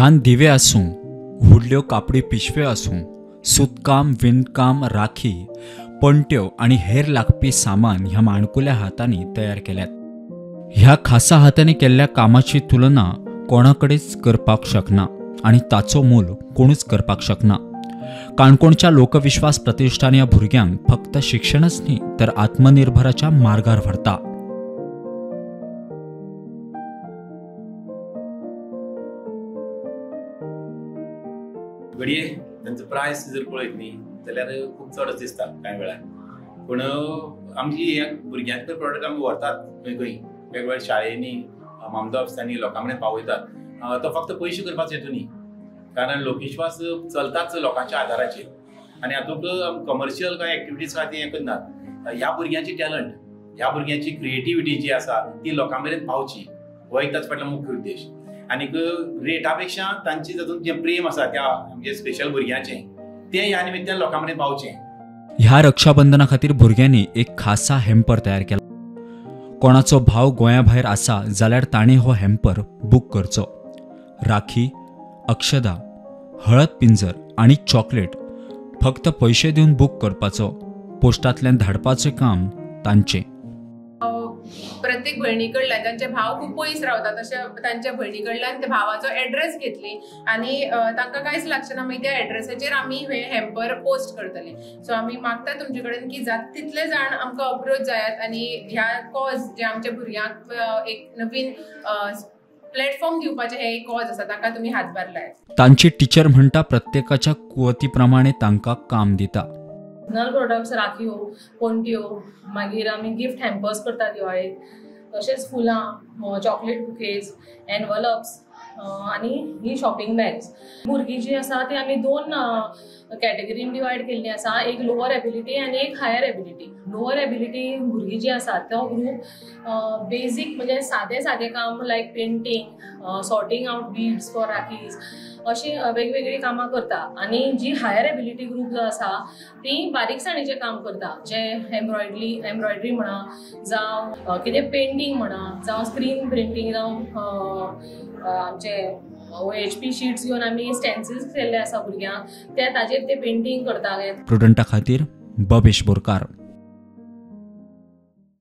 ल्हान दिवे आसूं, व्हडल्यो कापडी पिशव्यो आसूं, सुतकाम, विणकाम, राखी, पणट्यो आनी हेर लागपी सामान ह्या माणकुल्या हातांनी तयार केल्यात. ह्या खासा हातांनी केल्ल्या कामाची तुलना कोणाकडेच करपाक शकना आनी ताचो मोल कोणूच करपाक शकना. काणकोणच्या लोकविश्वास प्रतिष्ठान ह्या भुरग्यांक फक्त शिक्षणच न्ही तर आत्मनिर्भराच्या मार्गार व्हरता. घडये तांचो प्रायस जर पळयत न्ही जाल्यार खूब चडच दिसता कांय वेळार, पूण आमची ह्या भुरग्यांचे प्रोडक्ट आमी व्हरतात खंय खंय वेगवेगळ्या शाळेंनी, मामदा ऑफिसांनी लोकां मेरेन पावयतात. तो फक्त पयशे करपाचो हेतू न्ही, कारण लोकविश्वास चलताच लोकांच्या आदाराचेर आनी हातूंत कमर्शियल कांय एक्टिविटीज खातीर हें करनात. ह्या भुरग्यांची टॅलंट, ह्या भुरग्यांची क्रिएटिविटी जी आसा ती लोकां मेरेन पावची हो एक ताचो फाटलो मुख्य उद्देश. आनीक रेटा पेक्षा तांची तातूंत जें प्रेम आसा त्या म्हणजे स्पेशल भुरग्यांचें तें ह्या निमित्तान लोकां मेरेन पावचें. ह्या रक्षाबंधना खातीर भुरग्यांनी एक खासा हॅम्पर तयार केला. कोणाचो भाव गोंया भायर आसा जाल्यार ताणें हो हॅम्पर बूक करचो. राखी, अक्षदा, हळद पिंजर आनी चॉकलेट फक्त पयशे दिवन बूक करपाचो, पोस्टांतल्यान धाडपाचें काम तांचें. प्रत्येक भयणी कडल्यान तांचे भाव खूब पयस रावतात तशें तांच्या भयणी कडल्यान त्या भावाचो एड्रेस घेतली आनी तांकां कांयच लागचें ना, मागीर त्या एड्रेसाचेर आमी हे हॅम्पर पोस्ट करतले. सो आमी मागता तुमचे कडेन की जाता तितले जाण आमकां अप्रोच जायात आनी ह्या कॉज जे आमच्या भुरग्यांक एक नवीन प्लॅटफॉर्म दिवपाचें हे एक कॉज आसा तांकां तुमी हातभार लायात. तांची टिचर म्हणटा प्रत्येकाच्या कुवती प्रमाणे तांकां काम दिता. नल प्रोडक्ट्स, राखयो, पणट्यो, मागीर आमी गिफ्ट हॅम्पर्स करता दिवाळेक, तशेंच फुलां, चॉकलेट बुकेज, एनवलप्स आनी ही शॉपिंग बॅग्स. भुरगीं जीं आसा ती आमी दोन कॅटेगरीन डिवायड केल्ली आसा, एक लोअर एबिलिटी आनी एक हायर एबिलिटी. लोअर एबिलिटी भुरगीं जीं आसा तो ग्रूप बेजीक म्हणजे सादें सादें काम like painting, sorting out beads for rakhis अशीं वेगवेगळीं कामां करता. आनी जी हायर एबिलिटी ग्रूप जो आसा ती बारीकसाणीचें काम करता, जें एम्ब्रॉयडरी म्हणा, जावं कितें पेंटींग म्हणा, जावं स्क्रीन प्रिंटींग, जावं आमचे OHP sheets घेवन आमी स्टेन्सिल्स केल्ले आसा भुरग्यांक, ते ताजेर ते पेंटींग करताले. प्रुडंटा खातीर बबेश बोरकार.